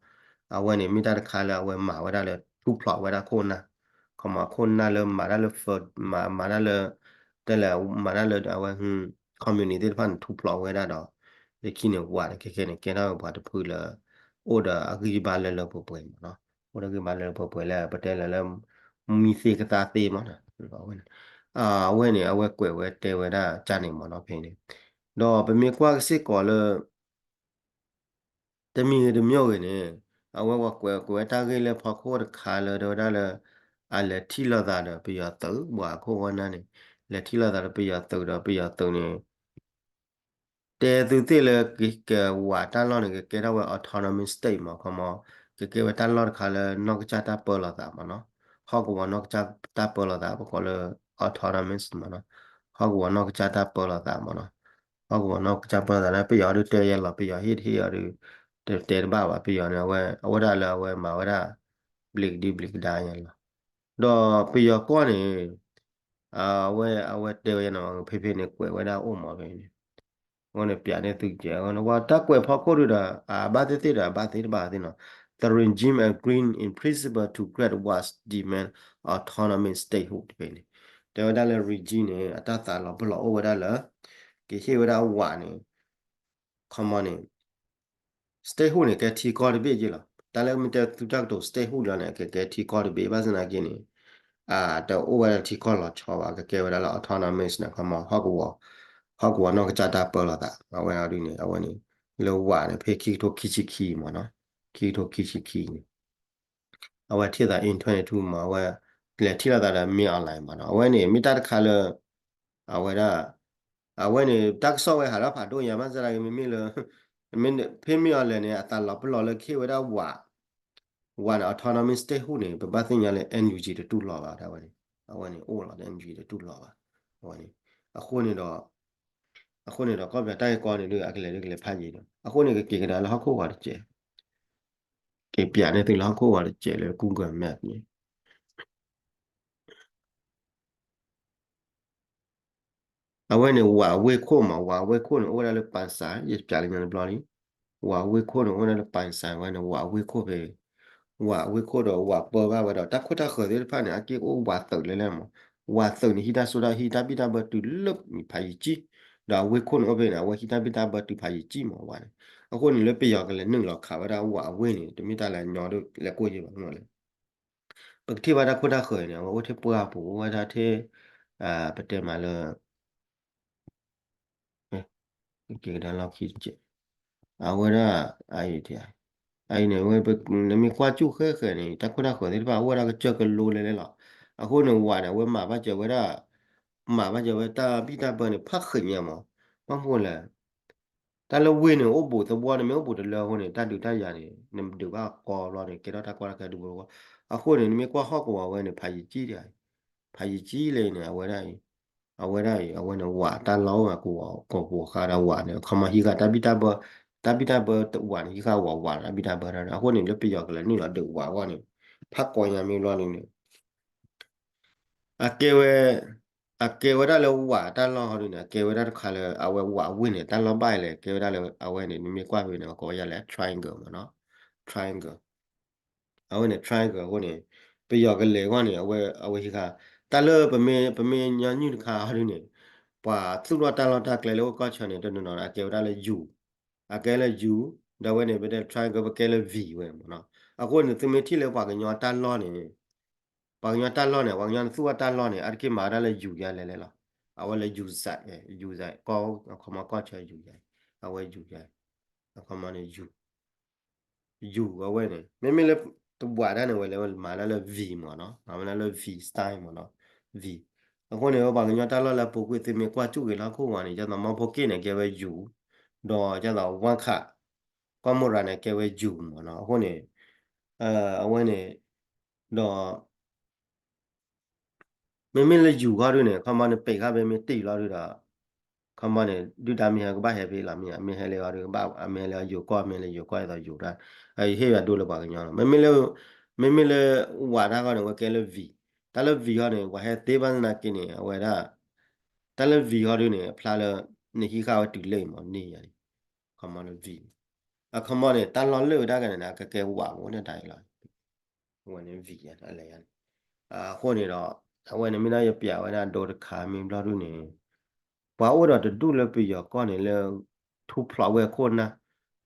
အဝဲန့ၣ်မ့ၢ်တၢ်တခါလၢအဝဲမၤဝဲဒၣ်လၢထူဖျိးဝဲဒၣ်ခိၣ်နၢ်, ခီမးခိၣ်နၢ်လၢမၤတၢ်လၢ မၤတၢ်လၢ တဲလဲၣ် မၤတၢ်လၢအဝဲ communist သ့ၣ်တဖၣ်န့ၣ် ထူဖျိးဝဲဒၣ်ဒီး လၢခံန့ၣ် ဝးန့ၣ် ခဲခဲန့ၣ် ကဲထီၣ်ပှၤတဖုလၢ အိၣ်ဒီးအဂံၢ်ဘါလၢလၢပှဲၤပှဲၤမးနီၤ, အိၣ်ဒီးဂံၢ်ဘါလၢလၢပှဲၤပှဲၤလၢ ပတဲလၢလၢ မံသ့ကသါသ့မးနီၤ, အဝဲန့ၣ် အဝဲန့ၣ် အဝဲကွဲးဝဲတဲဝဲဒၣ်ကန့ၣ်မးနီၤ ဖဲန့ၣ်, ဒီးပမ့ၢ်ကွၢ်ကစ့ၢ်ကီးလၢ တမံၤဂ့ၤတမံၤဂ့ၤန့ၣ် အဝဲကွဲးကွဲးဝဲတၢ်ဂ့ၢ်လၢဖီခိၣ်တခါလၢ တဲဝဲဒၣ်လၢ အလဲၤထံၣ်လိာ်သးဒီးပယီၤသုး ဝးခိၣ်ဝးနၢ်န့ၣ် လဲၤထံၣ်လိာ်သးဒီးပယီၤသုးဒီးပယီၤသုးန့ၣ် တဲသုသ့ၣ်လၢ ကဝးတၢ်လီၢ်န့ၣ် ကကဲထီၣ်ဝဲ autonomous state မး ခီမး ကကဲဝဲတၢ်လီၢ်တခါလၢနီၢ်ကစၢ်တၢ်ပၢလီၤသးမးနီၤ, ဟီၣ်ကဝီၤနီၢ်ကစၢ်တၢ်ပၢလီၤသး ပကိးလၢ autonomous မးနီၤ, ဟီၣ်ကဝီၤနီၢ်ကစၢ်တၢ်ပၢလီၤသးမးနီၤ, ဟီၣ်ကဝီၤနီၢ်ကစၢ်ပၢလီၤသးန့ၣ် ပယီၤဒုးတဲယဲလီၤ ပယီၤဟ့ၣ်တဟ့ၣ်အီၤဒုး တတဲတဘၣ်ဘၣ် ပယီၤန့ၣ် အဝဲ အဝဲဒၣ်လၢအဝဲမၤဝဲဒၣ် ဘျံးကဒံဘျံးကဒါယဲလီၤ, ဒီးပယီၤကီၢ်န့ၣ် အဝဲ အဝဲတဲဝဲနီၤ ဖဲဖဲန့ၣ် ကွဲးဝဲဒၣ်အိၣ်မးဖဲန့ၣ်, အဃိန့ၣ် ပၠးန့ၢ်သုကဲး အဃိန့ၣ် ဝဲတၢ်ကွဲးဖီခိၣ်ဒုးဒီး အဘၣ်သ့ၣ်သ့ၣ်ဒီး အဘၣ်သ့ၣ်တဘၣ်သ့ၣ်နီၤ, the regime agreed in principle to grant Wa's demand autonomous statehood တဖဲန့ၣ်, တဲဝဲဒၣ်လၢ regime န့ၣ် အတၢ်သးလီၤပလီၤအိၣ်ဝဲဒၣ်လၢ ကဟ့ၣ်ဝဲဒၣ်ဝးန့ၣ် ခီမီန့ၣ် statehood န့ၣ် ကဲထံကီၢ်တဘ့ၣ်က့လီၤ. တၢ်လၢမ့ၢ်တဲသုတၢ်ကတိၤ statehood လီၤန့ၣ် ကကဲထံကီၢ်တဘ့ၣ် ဘၣ်ဆၣ်သနာ်က့န့ၣ် တအိၣ်ဝဲဒၣ်ထံကီၢ်လီၤဆီဘၣ် ကကဲဝဲဒၣ်လၢ autonomous န့ၣ် ခီမီ ဟီၣ်ကဝီၤ ဟီၣ်ကဝီၤနီၢ်ကစၢ်တၢ်ပၢလီၤသး အဝဲဒုးန့ၣ် အဝဲန့ၣ် လၢဝးန့ၣ် ဖဲခံကထိခံဆံခံမးနီၤ ခံကထိခံဆံခံန့ၣ် အဝဲထံၣ်သး in twenty twenty-two မး အဝဲ လဲၤထံၣ်လိာ်သးဒီး မ့ၢ် online မးနီၤ အဝဲန့ၣ် မ့ၢ်တၢ်တခါလၢ အဝဲဒၣ် အဝဲန့ၣ် တၢ်ကစီၣ်ဝဲဟးထီၣ်ဖးဒိၣ်ညါ ဘၣ်ဆၣ်ဒၣ်က့ မ့မ့ၢ်လၢ ဖဲမ့ၢ် online န့ၣ် အသးလီၤပလီၤလၢကဟ့ၣ်ဝဲဒၣ်ဝး ဝးန့ၣ် autonomous statehood န့ၣ် ပဘၣ်သ့ၣ်ညါလၢ NUG တတူၢ်လိာ်ဘၣ် အဝဲန့ၣ် အဝဲန့ၣ်အိၣ်လီၤ NUG တတူၢ်လိာ်ဘၣ် အဝဲန့ၣ် အဃိန့ၣ်ဒီး အဃိန့ၣ်ဒီး ကီၢ်ပယီၤတၢ်ဂ့ၢ်ကီန့ၣ်ဒုး အကလဲၤဒုးကလဲၤဖးယံၤဒီး အဃိန့ၣ် ကက့ၤကဒါလၢဟီၣ်ခိၣ်ဂီၤတစဲး က့ၤပၠးန့ၢ်သုလၢဟီၣ်ခိၣ်ဂီၤတစဲးလၢ Google Map န့ၣ် အဝဲန့ၣ် ဝးဝ့ၢ်ခိၣ်မး ဝးဝ့ၢ်ခိၣ်န့ၣ် အိၣ်ဝဲဒၣ်လၢ ပၣ်စၣ် ယပၠးလၢညါတဘျီလံ ဝးဝ့ၢ်ခိၣ်န့ၣ် အိၣ်ဝဲဒၣ်လၢ ပၣ်စၣ် ဝဲန့ၣ် ဝးဝ့ၢ်ခိၣ်ဖဲ ဝးဝ့ၢ်ခိၣ်ဒီးဝးပၢဘၣ်ဝဲဒီး တၢ်ခိၣ်တၢ်ဃၢၤသ့ၣ်တဖၣ်န့ၣ် အက့ၢ်အိၣ်ဝးသုးလဲၣ်လဲၣ်မး ဝးသုးန့ၣ် ဟံးတၢ်စိတၢ် ဟံးတၢ်ဘံၣ်တၢ်ဘၢတုၤလၢဖးယံၤကံၢ်, ဒီးအဝ့ၢ်ခိၣ်န့ၣ်အိၣ်ဖဲန့ၣ် အဝဲဟံးတၢ်ဘံၣ်တၢ်ဘၢတုၤဖးယံၤကံၢ်မးဝးန့ၣ်. အဃိန့ၣ်လၢပယီၤကလဲၤနုာ်လီၤခးဝဲဒၣ်ဝးအဝ့ၢ်န့ၣ် တမ့ၢ်တၢ်လၢညီဒိၣ်လဲၤကိၢ်ယဲဘၣ်မ့ၢ်လဲၣ်. ပကထံၣ်ဘၣ်တၢ်ခိၣ်တၢ်ဃၢၤန့ၣ် အဝဲအိၣ်ထဲပှၢ်ပူၤ အိၣ်ဝဲဒၣ်ထဲ ပတဲမးလၢ က့ၤကဒါလီၢ်ခံတကဲး, အဝဲဒၣ် အအံၤန့ၣ် နမ့ၢ်ကွၢ်ကၠူၣ်ဃဲဃဲန့ၣ် တၢ်ခိၣ်တၢ်ဃၢၤသ့ၣ်တဖၣ် အအိၣ်ဝဲဒၣ်ကစၢၢ်ကလိလဲၤလဲၤလီၤ. အဃိန့ၣ် ဝးန့ၣ် အဝဲမၤဘၣ်စၢၤဝဲဒၣ် မၤဘၣ်စၢၤဝဲတၢ်ဘံၣ်တၢ်ဘၢန့ၣ် ဖးဃ့ညါမး, ဘၣ်မနုၤလဲၣ် တၢ်လၢဝ့ၢ်န့ၣ် အိၣ်ဘူးသဝီန့ၣ် မ့ၢ်အိၣ်ဘူးတလၢအဃိန့ၣ် တၢ်ဒုးတၢ်ယၤန့ၣ် နဒုးဘၣ်ကီဘျီန့ၣ် ကဲထီၣ်တၢ်ကီတၢ်ခဲဒူဘိတဝီ. အဃိန့ၣ် နမ့ၢ်ကွၢ်ဟီၣ်ကဝီၤဝဲန့ၣ် ဖးယံၤကံၢ်ဒၣ်အံၤ, ဖးယံၤကံၢ်လဲၣ်န့ၣ် အဝဲဒၣ်အံၤ, အဝဲဒၣ်အံၤ အဝဲန့ၣ် ဝးတၢ်လီၢ်အိၣ်မး ကဝီၤကီၢ်ကဝီၤဃါဒီးဝးန့ၣ် ခီမီဟံးဃာ်တၢ်ဘံၣ်တၢ်ဘၢ, တၢ်ဘံၣ်တၢ်ဘၢဝးန့ၣ် ဟံးဃာ်ဝးဝးတၢ်ဘံၣ်တၢ်ဘၢတၢ်န့ၣ် အဃိန့ၣ် လၢပယီၤကလဲၤနုာ်လီၤဒုးဝးအဂီၢ်န့ၣ် ဖးကီညါမ့ၢ်ဘျီန့ၣ် အကဲဝဲ, အကဲဝဲဒၣ်လၢဝးတၢ်လီၢ်ဟီဒုန့ၣ် အကဲဝဲဒၣ်တခါလၢ အဝဲဝးဝ့ၢ်န့ၣ် တၢ်လီၢ်ဘၣ်လဲၣ် ကဲဝဲဒၣ်လၢ အဝဲန့ၣ် နမ့ၢ်ကွၢ်ဖဲန့ၣ် ကိးဝဲဒၣ်လၢ triangle မးနီၤ, triangle, အဝဲန့ၣ် triangle အဃိန့ၣ် ပယီၤကလဲၤအဂီၢ်န့ၣ် အဝဲ အဝဲဟံးဃာ် တၢ်လၢပမ့ၢ် ပမ့ၢ်ညီနုၢ်တခါဟီဒုန့ၣ် ပှၤသူၣ်ထီၣ်တၢ်လီၢ်တၢ်ကျဲလၢအိၣ်ကီၢ်ဆၢန့ၣ် တနီၤနီၤ အကဲဝဲဒၣ်လၢ U, အကဲလၢ U, ဒီးဝဲန့ၣ် ပတဲ triangle ပကဲလၢ V ဝဲမးနီၤ. အဃိန့ၣ် သုမ့ၢ်ထံၣ်လၢပှၤကညီတၢ်လီၢ်န့ၣ် ပှၤကညီတၢ်လီၢ်န့ၣ် ပှၤကညီသူၣ်ထီၣ်တၢ်လီၢ်န့ၣ် အါတက့ၢ်မၤဝဲဒၣ်လၢ U ယါလဲၤလဲၤလီၤ. အဝဲလၢ U စဲး, U စဲး ကီၢ် အခီမီကီၢ်ဆၢ U ယါ, အဝဲ U ယါ, အခီမီန့ၣ် U, U အဝဲန့ၣ် မ့မ့ၢ်လၢတဝးဒၣ်န့ၣ် ဝဲလဲၤဝဲမၤဒၣ်လၢ V မးနီၤ, မၤဝဲဒၣ်လၢ V style မးနီၤ, V. အဃိန့ၣ် ပှၤကညီတၢ်လီၢ်လၢအပူၤကွံာ် သုမ့ၢ်ကွၢ်ကၠူၣ်က့ၤလၢဟီၣ်ခိၣ်ဝးန့ၣ် ဒ်သိးမီဖိက့ၣ်န့ၣ် ကဲဝဲ U, ဒီးဒ်သိး ဝါခး ကီၢ်မိၢ်ရၤန့ၣ် ကဲဝဲ U မးနီၤ. အဃိန့ၣ် အဝဲန့ၣ် ဒီး မ့မ့ၢ်လၢ U ခီဒုန့ၣ် ခီမီန့ၣ် ပ့ၤဃာ်ဖဲမ့ၢ်တံၢ်လီၤဒုဒီး ခီမီန့ၣ် ဒုၣ်ဒါမ့ၢ်ဟဲကဘၣ်ဟဲဖဲလီၤ မ့ၢ်ဧါ, မ့ၢ်ဟဲလၢအီၤဒု ကဘၣ် မ့ၢ်ဟဲလၢအီၤ ယိၤကီၢ် မ့ၢ်လၢယိၤကီၢ် ဒ်သိးယိၤတၢ် အဟ့ၣ်ယၤဒိလၢပှၤကညီလီၤ. မ့မ့ၢ်လၢ မ့မ့ၢ်လၢ ဝးတၢ်ခီန့ၣ် အဝဲကဲလၢ V, တၢ်လၢ V ခီန့ၣ် ပှၤဟဲသ့ဘၣ်သနာ်က့န့ၣ် အဝဲဒၣ် တၢ်လၢ V ခီဒုန့ၣ် အဖျါလၢ နဟံးဃာ်ဝဲတုၤလၢအံၤမး န့ၢ်ယၤန့ၣ် ခီမီလၢ V, အခီမီန့ၣ် တၢ်လီၢ်လၢာ်ဝဲဒၣ်ကန့ၣ် အကကဲဝးမး အိၣ်ဒၣ်တၢ်အံၤလီၤ. အဝဲန့ၣ် V ယါန့ၣ် အလဲၤယါန့ၣ် အဃိန့ၣ်ဒီး အဝဲန့ၣ်မ့ၢ်ဒၣ်ယပျးဝဲဒၣ်ဒိတခါမ့ၢ်ဘျီဒုန့ၣ် ပှၤအိၣ်ဒီးတဒူၣ်လၢပယီၤကီၢ်န့ၣ်လၢ ထူဖျိးဝဲအခိၣ်နၢ်,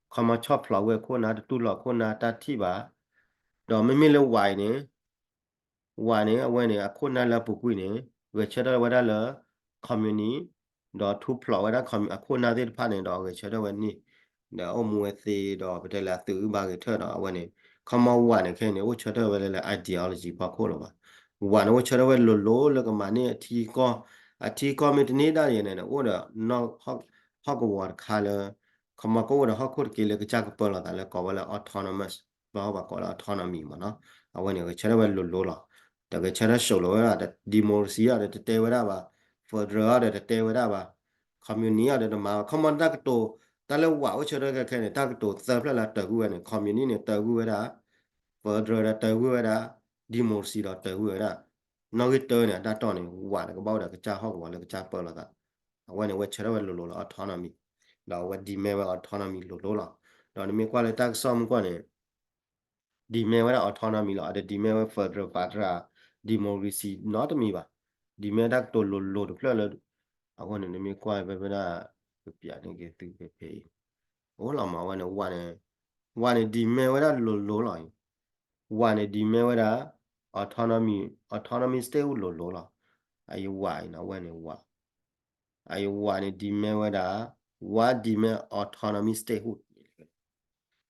ခီမီဆီၣ်ဖျိးဝဲအခိၣ်နၢ် တတူၢ်လိာ်ခိၣ်နၢ်တၢ်ထံၣ်ဘၣ်, ဒီးမ့မ့ၢ်လၢဝးအံၤန့ၣ် ဝးန့ၣ် အဝဲန့ၣ် အခိၣ်နၢ်လၢအပူၤကွံာ်န့ၣ် ဂဲၤဆၢထၢၣ်ဝဲဒၣ်လၢ communist ဒီးထူဖျိးဝဲဒၣ် အခိၣ်နၢ်သ့ၣ်တဖၣ်န့ၣ်ဒီး ဂဲၤဆၢထၢၣ်ဝဲန့ၣ် ဒီးအိၣ်မူဝဲသ့ဒီး ပတဲလၢအသုးအုၣ်ဘၣ်ဂဲၤထၢၣ်ဒီး အဝဲန့ၣ် ခီမီဝးန့ၣ် ခဲအံၤန့ၣ် အိၣ်ဆၢထၢၣ်ဝဲလၢ ideology ဖီခိၣ်လီၤဘၣ်. ဝးန့ၣ်အိၣ်ဆၢထၢၣ်ဝဲလိၤလိၤလၢကမၤန့ၢ်အထံကီၢ်, အထံကီၢ်မ့ၢ်တန့ၢ်ဒၣ်ယဲန့ၣ် အိၣ်ဒီး ဟီၣ်ကဝီၤတခါလၢ ခီမီကအိၣ်ဒီးဟီၣ်ခိၣ်တက့ၢ်လၢကစၢ်ကပၢလီၤသးလၢကိးဝဲလၢ autonomous ပဟီၣ်ဘၣ်ကိးလၢ autonomy မးနီၤ. အဝဲန့ၣ်ဂဲၤဆၢထၢၣ်ဝဲလိၤလိၤလီၤ. တဂဲၤဆၢထၢၣ်စိးလိာ်ဝဲဒၣ် democracy အီၤဒီးတတဲဝဲဒၣ်ဘၣ်, federal အီၤဒီးတတဲဝဲဒၣ်ဘၣ်, communist အီၤဒီးတမၤဘၣ်. ခီမီတၢ်ကတိၤ တၢ်လၢဝးအိၣ်ဆၢထၢၣ်ခဲခဲန့ၣ် တၢ်ကတိၤသၢဖျၢၣ်လၢတၢၤကွံာ်ဝဲန့ၣ် communist န့ၣ်တၢၤကွံာ်ဝဲဒၣ်, federal ဒီးတၢၤကွံာ်ဝဲဒၣ်, democracy ဒီးတၢၤကွံာ်ဝဲဒၣ်. နီၣ်ဂံၢ်တၢန့ၣ် အတၢ်တီၢ်န့ၣ် ဝးန့ၣ်ကဘၣ်အိၣ်ဒီးကစၢ်ဟီၣ်ကဝီၤလၢကစၢ်ပၢလီၤသး. အဝဲန့ၣ် အဝဲဆၢထၢၣ်ဝဲလိၤလိၤလီၤ autonomy, ဒီးအဝဲ demand ဝဲ autonomy လိၤလိၤလီၤ. ဒီးနမ့ၢ်ကွၢ်လၢတၢ်ကစီၣ်မုၢ်ကီၢ်န့ၣ် demand ဝဲဒၣ် autonomy လီၤ. အတ demand ဝဲ federal ဘၣ်တရၣ် democracy နီတမံၤဘၣ်. demand တၢ်ကတိၤလိၤလိၤတဖျၢၣ်လၢ အဃိန့ၣ် နမ့ၢ်ကွၢ်ဖဲဖဲဒၣ် ကပျးန့ၢ်က့ၤသုဖဲဖဲအံၤ အိၣ်လီၤမး အဝဲန့ၣ် ဝးန့ၣ် ဝးန့ၣ် demand ဝဲဒၣ်လိၤလိၤလီၤအံၤ. ဝးန့ၣ် demand ဝဲဒၣ် autonomy, autonomy state အိၣ်လိၤလိၤလီၤ. အအံၤဝးအံၤနီၤ အဝဲန့ၣ်ဝး အအံၤဝးန့ၣ် demand ဝဲဒၣ် ဝး demand autonomy state အိၣ်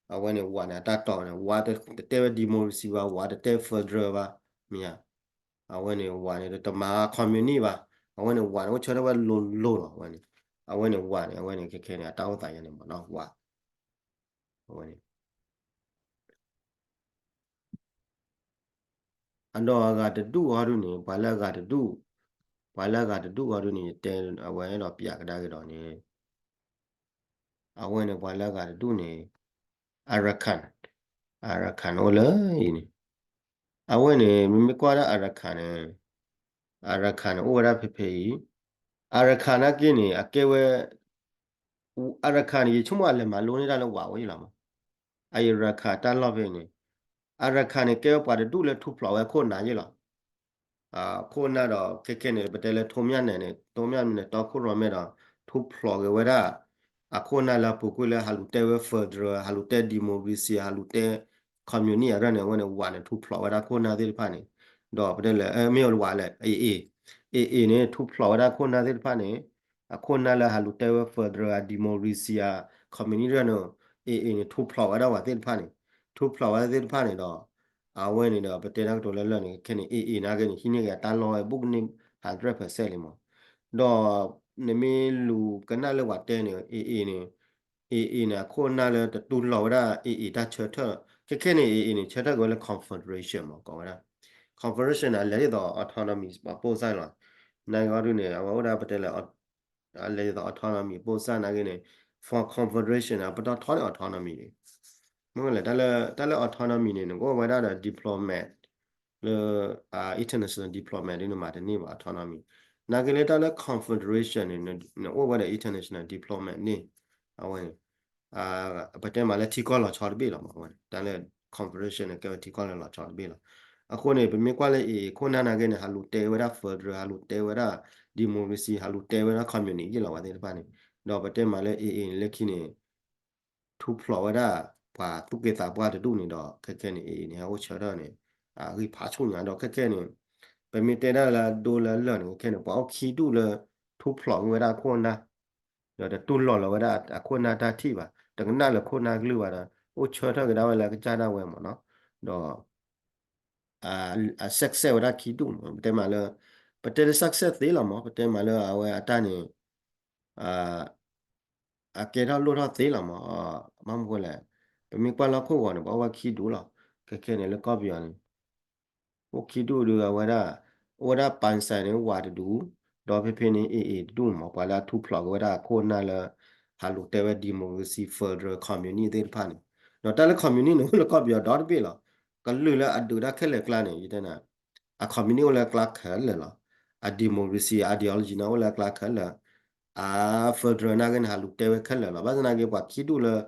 အဝဲန့ၣ်ဝးန့ၣ် အတၢ်တီၢ်န့ၣ် ဝးတတဲဝဲ democracy ဘၣ်, ဝးတတဲ federal ဘၣ်, မ့ၢ်ဧါ. အဝဲန့ၣ်ဝးန့ၣ် တမၤ communist ဘၣ်. အဝဲန့ၣ်ဝးန့ၣ် အိၣ်ဆၢထၢၣ်ဝဲလိၤလိၤလီၤ. အဝဲန့ၣ် အဝဲန့ၣ်ဝးန့ၣ် အဝဲန့ၣ်ခဲခဲန့ၣ် အတၢ်အိၣ်သးယါန့ၣ်မးနီၤ ဝး အဝဲန့ၣ် အဒီးအဂၤတဒူၣ်အီၤဒုန့ၣ် ပှၤလၢအဂၤတဒူၣ်, ပှၤလၢအဂၤတဒူၣ်အီၤဒုန့ၣ် ယတဲအဝဲအဲၣ်ဒိးပျးကဒါက့ၤဒီးန့ၣ် အဝဲန့ၣ်ပှၤလၢအဂၤတဒူၣ်န့ၣ် Arakan, Arakan အိၣ်လၢအံၤန့ၣ် အဝဲန့ၣ် မ့မ့ၢ်ကွၢ်ဒၣ် Arakan န့ၣ် Arakan န့ၣ် အိၣ်ဝဲဒၣ်ဖဲဖဲအံၤ Arakan နာ်က့န့ၣ် အကဲဝဲ Arakan န့ၣ် ယဆိကမိၣ်အလဲၤမၤလိန့ၢ်တၢ်လၢဝးဝဲယလီၤမး. အ Arakan တၢ်လီၢ်ဖဲန့ၣ် Arakan န့ၣ် ကဲဝဲပှၤတဒူၣ်လၢထူဖျိးဝဲခိၣ်နၢ်ယလီၤ. ခိၣ်နၢ်ဒီး ခဲခဲန့ၣ် ပတဲလၢထိမၠၣ်နဲၣ်န့ၣ် ထိမၠၣ်နဲၣ်န့ၣ် တီခိၣ်ရိၣ်မဲဒီး ထူၣ်ဖျိးက့ၤဝဲဒၣ် အခိၣ်နၢ်လၢအပူၤကွံာ်လၢဟးလူၤတဲဝဲ federal ဟးလူၤတဲ democracy ဟးလူၤတဲ communist အရၢၢ်န့ၣ် အဝဲန့ၣ် ဝးန့ၣ် ထူၣ်ဖျိးဝဲဒၣ်ခိၣ်နၢ်သ့ၣ်တဖၣ်န့ၣ် ဒီးပတဲလၢ မ့ၢ်ဝးလဲၣ် AA AA န့ၣ် ထူၣ်ဖျိးဝဲဒၣ်ခိၣ်နၢ်သ့ၣ်တဖၣ်န့ၣ် အခိၣ်နၢ်လၢဟးလူၤတဲဝဲ federal democracy communist န့ၣ် AA န့ၣ် ထူၣ်ဖျိးဝဲဒၣ်ဝဲသ့ၣ်တဖၣ်န့ၣ် ထူၣ်ဖျိးဝဲသ့ၣ်တဖၣ်န့ၣ်ဒီး အဝဲန့ၣ်ဒီး ပတဲတၢ်ကတိၤလၢလၢာ်န့ၣ် ခဲန့ၣ် AA နာ်က့န့ၣ် ဟံးန့ၢ်က့ၤအတၢ်လီၢ်ဝဲ ဘူးကန့ၢ် hundred percent လံမး ဒီးနမ့ၢ်လူၤကနၣ်လၢပှၤတဲန့ၣ် AA န့ၣ် AA န့ၣ် အခိၣ်နၢ်လၢတတူၢ်လိာ်ဝဲဒၣ် AA တၢ်ဆၢထၢၣ် ခဲခဲန့ၣ် AA န့ၣ် ဆၢထၢၣ်က့ၤဝဲလၢ confederation မး ကိးဝဲဒၣ် confederation န့ၣ် အလဲၤဒ်သိး autonomy ပှၤပိၢ်စၢ်လီၤ နာ်က့အီၤဒုန့ၣ် အဝဲအိၣ်ဒၣ်ပတဲလၢ အလဲၤဒ်သိး autonomy ပိၢ်စၢ်နာ်က့န့ၣ် for confederation န့ၣ် ပတီၢ်ထီန့ၣ် autonomy န့ၣ် မ့ၢ်လဲၣ် တၢ်လၢ autonomy န့ၣ် နကအိၣ်ဝဲဒၣ်ဒီး diplomat လၢ international diplomat ဒ်နမၤတန့ၢ်ဘၣ် autonomy နာ်က့လၢတၢ်လၢ confederation န့ၣ် နအိၣ်ဝဲဒီး international diplomat န့ၣ် အဝဲန့ၣ် ပတဲမးလၢထံကီၢ်လီၤဆီတဘ့ၣ်လီၤမး အဝဲန့ၣ် တၢ်လၢ confederation န့ၣ် ကဲဝဲထံကီၢ်လၢလီၤဆီတဘ့ၣ်လီၤ အဃိန့ၣ် ပမ့ၢ်ကွၢ်လၢ AA ခိၣ်နၢ်နာ်က့န့ၣ် ဟးလူၤတဲဝဲဒၣ် federal ဟးလူၤတဲဝဲဒၣ် democracy ဟးလူၤတဲဝဲဒၣ် communist ယ့ၢ်လီၤဝဲသ့ၣ်တဖၣ်န့ၣ် ဒီးပတဲမးလၢ AA န့ၣ် လၢခံန့ၣ် ထူၣ်ဖျိးဝဲဒၣ် ပှၤသူၣ်က့သးပှၢ်တဒူၣ်န့ၣ်ဒီး ခဲခဲန့ၣ် AA န့ၣ် ဟဲအိၣ်ဆၢထၢၣ်န့ၣ် အဂံၢ်ဖးဆူၣ်ညါဒီး ခဲခဲန့ၣ် ပမ့ၢ်တဲဒၣ်လၢဒိလၢလၢာ်န့ၣ် ခဲခဲန့ၣ် ပှၤအိၣ်ခံဒူၣ်လၢ ထူၣ်ဖျိးကွံာ်ဝဲဒၣ်အခိၣ်နၢ် ဒီးတတူၢ်လိာ်လီၤဝဲဒၣ်အခိၣ်နၢ်တၢ်ထံၣ်ဘၣ် တကနၣ်လၢခိၣ်နၢ်ကလုၢ်ဘၣ်ဒီး အိၣ်ဆၢထၢၣ်က့ၤဒၣ်ဝဲလၢအကစၢ်ဒၣ်ဝဲမးနီၤ ဒီး အ success ဝဲဒၣ်ခံဒူၣ်မး ပတဲမးလၢ ပတဲလၢ success သ့လီၤမး ပတဲမးလၢအဝဲအတၢ်န့ၣ် အကဲထီၣ်လိၣ်ထီၣ်သ့လီၤမး ဘၣ်မနုၤဃိလဲၣ် ပမ့ၢ်ကွၢ်လၢဟီၣ်ခိၣ်ဂီၤန့ၣ် ပှၤအိၣ်ဝဲခံဒူၣ်လီၤ ခဲခဲန့ၣ်လၢကီၢ်ပယီၤန့ၣ် အိၣ်ခံဒူၣ်ဒီးအဝဲဒၣ် အိၣ်ဝဲဒၣ် ပၣ်စဲၣ်န့ၣ် ဝးတဒူၣ် ဒီးဖဲဖဲန့ၣ် AA တဒူၣ်မး ပှၤလၢအထူၣ်ဖျိးက့ၤဝဲဒၣ်အခိၣ်နၢ်လၢ ဟးလူၤတဲဝဲ democracy federal communist သ့ၣ်တဖၣ်န့ၣ် ဒီးတၢ်လၢ communist န့ၣ် အိၣ်လၢကီၢ်ပယီၤဒီတဘ့ၣ်လီၤ ကလုာ်လၢအဒုးတၢ်ခဲလၢာ်ကျါန့ၣ် ယတဲနၤ အ communist အိၣ်လၢအကျါခဲလၢာ်လီၤ အ democracy ideology န့ၣ် အိၣ်လၢအကျါခဲလၢာ် အ federal နာ်က့န့ၣ် ဟးလူၤတဲဝဲခဲလၢာ်လီၤ ဘၣ်ဆၣ်သနာ်က့ ပှၤခံဒူၣ်လၢ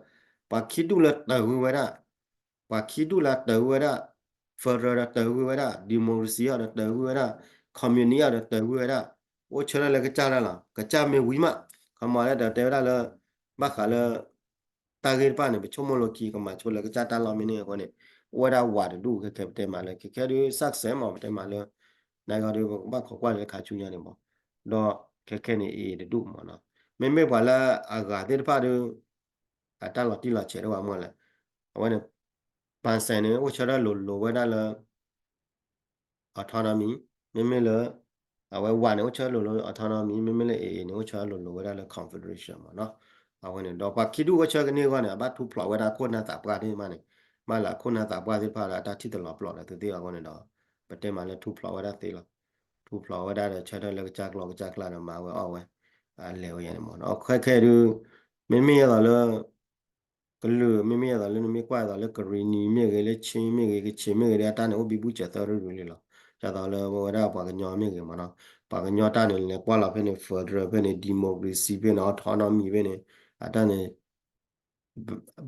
ပှၤခံဒူၣ်လၢတၢ်ဂုၤဝဲဒၣ် ပှၤခံဒူၣ်လၢတၢ်ဂုၤဝဲဒၣ် federal ဒီးတၢ်ဂုၤဝဲဒၣ် democracy ဒီးတၢ်ဂုၤဝဲဒၣ် communist ဒီးတၢ်ဂုၤဝဲဒၣ် အိၣ်ဆၢထၢၣ်လၢကစၢ်ဒၣ်လီၤ ကစၢ်မ့ၢ်ဝံၤမး ခီမီလၢတၢ်တဲဝဲဒၣ်လၢ ဘၣ်ဃးလၢ တၢ်ဂ့ၢ်တဖၣ်န့ၣ် ပဆိကမိၣ်လိာ်ခံ ကမၤဆိလၢကစၢ်တၢ်လီၢ်မ့ၢ်န့ၣ်အဃိန့ၣ် အိၣ်ဝဲဒၣ်ဝးတဒူၣ် ခဲခဲပတဲမးလၢ ခဲခဲဒုး success မး ပတဲမးလၢ နာ်က့ဒီး ပကဘၣ်ခိးကွၢ်လၢတခါဆူညါန့ၣ်မး ဒီးခဲခဲန့ၣ် AA တဒူၣ်မးနီၤ မ့မ့ၢ်ပှၤလၢအဂၤသ့ၣ်တဖၣ်ဒီး အတၢ်လီၤတံၢ်လီၤဆဲးတအိၣ်ဘၣ်မးလဲၣ် အဝဲန့ၣ် ပၣ်စဲၣ်န့ၣ် အိၣ်ဆၢထၢၣ်လိၤလိၤဝဲဒၣ်လၢ autonomy မ့မ့ၢ်လၢ အဝဲဝးန့ၣ် အိၣ်ဆၢထၢၣ်လိၤလိၤ autonomy မ့မ့ၢ်လၢ AA န့ၣ် အိၣ်ဆၢထၢၣ်လိၤလိၤဝဲဒၣ်လၢ confederation မးနီၤ အဝဲန့ၣ် ဒီးပှၤခံဒူၣ်အိၣ်ဆၢကန့ၢ်အဂီၢ်န့ၣ် အဘၣ်ထူၣ်ဖျိးဝဲဒၣ်အခိၣ်နၢ်သးပှၢ်သ့ၣ်မးန့ၣ် မးလၢအခိၣ်နၢ်သးပှၢ်သ့ၣ်တဖၣ်လၢအတၢ်ထံၣ်တလီၤပျီၢ်ဒီးသုသ့ၣ်အဂီၢ်န့ၣ်ဒီး ပတဲမးလၢထူၣ်ဖျိးဝဲဒၣ်သ့လီၤ ထူၣ်ဖျိးဝဲဒၣ်ဒီးဆၢထၢၣ်လၢကစၢ်ကျီၢ်ကစၢ်ကျါဒီးမၤဝဲအီၣ်ဝဲ အလဲၤဝဲယဲန့ၣ်မးနီၤ ခဲခဲဒုး မ့မ့ၢ်ယဲသိးလၢ ကလုာ် မ့မ့ၢ်ယဲသိးလၢနမ့ၢ်ကွၢ်ယဲသိးလၢ ကရံနံၤမ့ၢ်ဂ့ၤ လၢခ့မ့ၢ်ဂ့ၤ ကခ့မ့ၢ်ဂ့ၤဒီး အတၢ်န့ၣ်အိၣ်ဘံဘူစၢၤသၢရူၢ်ရူၢ်လံလီၤ. ဒ်သိးလၢပဝဲဒၣ်ပှၤကညီမ့ၢ်ဂ့ၤမးနီၤ ပှၤကညီတၢ်န့ၣ် လဲၤကွၢ်လီၤဖဲန့ၣ် federal ဖဲန့ၣ် democracy ဖဲန့ၣ် autonomy ဖဲန့ၣ် အတၢ်န့ၣ်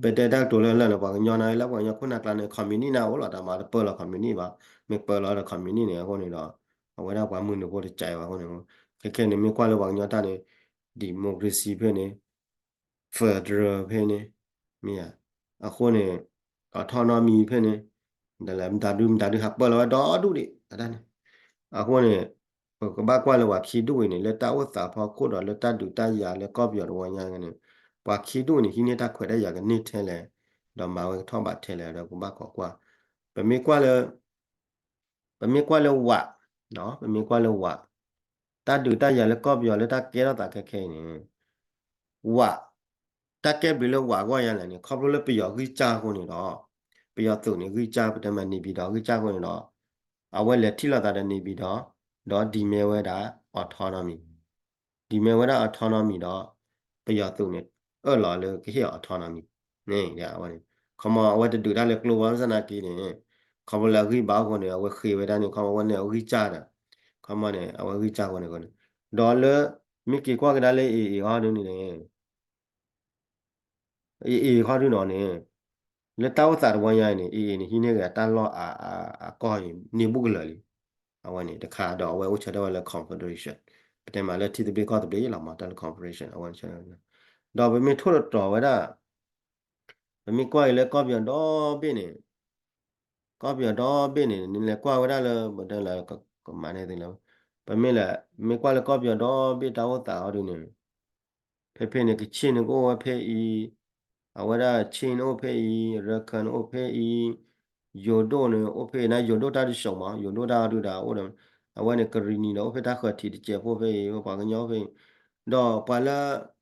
ပတဲတၢ်ကတိၤလၢလၢ်န့ၣ် ပှၤကညီန့ၣ် လၢပှၤကညီခိၣ်နၢ်ကျါန့ၣ် communist န့ၣ်အိၣ်လီၤ တၢ်မၤတပၢၢ်လီၤ communist ဘၣ် မ့ၢ်ပၢၢ်လီၤဒီး communist န့ၣ် အဃိန့ၣ်ဒီး အဝဲဒၣ်ပှၤမုၢ်နုာ်ဖိတကးဘၣ်အဃိန့ၣ် ခဲခဲန့ၣ်မ့ၢ်ကွၢ်လၢပှၤကညီတၢ်န့ၣ် democracy ဖဲန့ၣ် federal ဖဲန့ၣ် မ့ၢ်ဧါ အဃိန့ၣ် autonomy ဖဲန့ၣ် ဒ်လဲၣ် မတၤဒု မတၤဒုဟးပၢၢ်လီၤဝဲဒီဒူၣ်ဒံး အတၢ်န့ၣ် အဃိန့ၣ် ပကဘၣ်ကွၢ်လၢပှၤခံဒူၣ်အံၤန့ၣ် လၢတၢ်အိၣ်သးဖီခိၣ်ဒီးလၢတၢ်ဒုးတၢ်ယၤလၢကီၢ်ပယီၤတဝီညါန့ၣ် ပှၤခံဒူၣ်န့ၣ် ဟံးန့ၢ်တၢ်ခွဲးတၢ်ယာ်ကန့ၢ်ထဲလဲၣ် ဒီးမၤဝဲကထီၣ်ဘးထဲလဲၣ်ဒီးကဘၣ်ခိးကွၢ် ပမ့ၢ်ကွၢ်လၢ ပမ့ၢ်ကွၢ်လၢဝး ပမ့ၢ်ကွၢ်လၢဝး တၢ်ဒုးတၢ်ယၤလၢကီၢ်ပယီၤလၢတၢ်ကဲထီၣ်သးခဲခဲအံၤန့ၣ် ဝး တၢ်ကဲဘျုးလၢဝးအဂီၢ်ယါလဲၣ်န့ၣ် ခီဖျိလၢပယီၤဂံၢ်စၢ်အဃိန့ၣ်ဒီး ပယီၤသုးန့ၣ်ဂံၢ်စၢ် ပတဲမးန့ၣ် နေပြည်တော် ဂံၢ်စၢ်အဃိန့ၣ်ဒီး အဝဲလဲၤထံၣ်လိာ်သးဒီး နေပြည်တော် ဒီး demand ဝဲဒၣ် autonomy demand ဝဲဒၣ် autonomy ဒီး ပယီၤသုးန့ၣ် အၢၣ်လီၤလၢကဟ့ၣ်အီၤ autonomy န့ၣ် အဝဲန့ၣ် ခီမီ အဝဲတဒုးတၢ်လၢကျိဘၣ် ဘၣ်ဆၣ်သနာ်က့န့ၣ် ခီဖျိလၢအဂံၢ်ဘါအဃိန့ၣ် အဝဲဃ့ဝဲဒၣ်န့ၣ် ခီမီ အဝဲန့ၣ်အဂံၢ်စၢ်ဒီး ခီမီန့ၣ် အဝဲဂံၢ်စၢ်အဃိန့ၣ် ဒီးလၢ မ့ၢ်က့ၤကွၢ်ကဒါလၢ AA အီၤဒ်န့ၣ် AA ခီဒုနီၤန့ၣ် လၢတၢ်အိၣ်သးတဝီညါအံၤန့ၣ် AA န့ၣ် ဟံးန့ၢ်က့ၤအတၢ်လီၢ်အကီၢ်အံၤ န့ၢ်ဘူးကလၢာ်လံ. အဝဲန့ၣ်တခါဒီး အဝဲအိၣ်ဆၢထၢၣ်ဝဲလၢ confederation, ပတဲမးလၢထံသဘျ့ကီၢ်သဘျ့လီၤမး တၢ်လၢ confederation အဝဲန့ၣ်, ဒီးပမ့ၢ်ထိၣ်သတြီၤဝဲဒၣ် ပမ့ၢ်ကွၢ်အံၤလၢကီၢ်ပယီၤဒီဘ့ၣ်န့ၣ်, ကီၢ်ပယီၤဒီဘ့ၣ်န့ၣ် နလဲၤကွၢ်ဝဲဒၣ်လၢ ပတဲလၢ ကမၤန့ၢ်သုလၢ, ပမ့ၢ်လဲၤ မ့ၢ်ကွၢ်လၢကီၢ်ပယီၤဒီဘ့ၣ်တၢ်အိၣ်သးအီၤဒုန့ၣ်, ဖဲဖဲန့ၣ် ကခ့ၣ်န့ၣ်ကအိၣ်ဝဲဖဲအံၤ, အဝဲဒၣ်ခ့ၣ်န့ၣ်အိၣ်ဖဲအံၤ, ရခၢၣ်န့ၣ်အိၣ်ဖဲအံၤ, ယိၤဒိၣ်န့ၣ်အိၣ်ဖဲအံၤ နယိၤဒိၣ်တၢ်ဒုးစိာ်မး ယိၤဒိၣ်တၢ်ဒုးဒီးအိၣ်ဒီး, အဝဲန့ၣ် ကရံၣ်နံၤဒီးအိၣ်ဖဲတၢ်ဃၢၤထံးတစဲးဖိဖဲအံၤ ပှၤကညီအိၣ်ဖဲအံၤ, ဒီးပှၤလၢ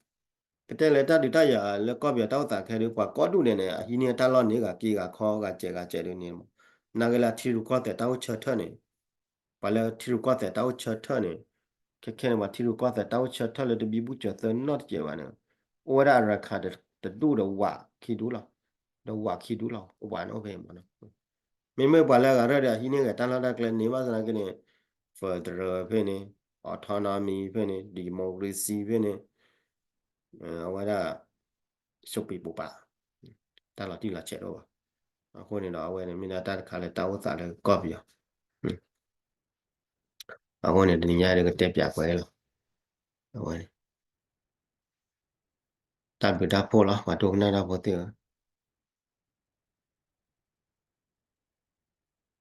ပတဲလၢတၢ်ဒုးတၢ်ယၤလၢကီၢ်ပယီၤတၢ်အိၣ်သးခဲဒုး ပှၤကိးဒူၣ်န့ၣ်န့ၣ် အဟံးန့ၢ်တၢ်လီၢ်န့ၢ်ဂၤက့ဂၤခီဂၤစဲးဂၤစဲးဒုးန့ၣ်မး, နာ်က့လၢအထံရူၢ်ကီၢ်သဲးတၢ်အိၣ်ဆၢထၢၣ်န့ၣ်, ပှၤလၢထံရူၢ်ကီၢ်သဲးတၢ်အိၣ်ဆၢထၢၣ်န့ၣ်, ခဲခဲန့ၣ် ပှၤထံရူၢ်ကီၢ်သဲးတၢ်အိၣ်ဆၢထၢၣ်လၢတဘံဘူစၢၤသၢနီတစဲးဘၣ်န့ၣ်, အိၣ်ဝဲဒၣ်အရခၢၣ်တဒူၣ်ဒီးဝးခံဒူၣ်လီၤ, ဒီးဝးခံဒူၣ်လီၤ ဝးန့ၣ်အိၣ်ဖဲမး မ့မ့ၢ်ပှၤလၢအဂၤရၢၢ်ဒီး အဟံးန့ၢ်ဂ့ၤတၢ်လီၢ်တၢ်ကျဲန့ၣ်ဘၣ်ဆၣ်သနာ်က့န့ၣ်, federal ဖဲန့ၣ်, autonomy ဖဲန့ၣ်, democracy ဖဲန့ၣ်, အဝဲဒၣ် စူးပံးပိာ်ပၤ, တၢ်လီၤတံၢ်လီၤဆဲးတအိၣ်ဘၣ်. အဃိန့ၣ်ဒီး အဝဲန့ၣ်မ့ၢ်ဒၣ်တၢ်တခါလၢတၢ်အိၣ်သးလၢကီၢ်ပယီၤ, အဃိန့ၣ် တနံၤညါဒီးကတဲပၠးကွဲးလီၤ, အဝဲန့ၣ် တၢ်ဘျုးတၢ်ဖှိၣ်လီၤ ပှၤဒိကနၣ်တၢ်ဖိသ့ၣ်ဧၢ,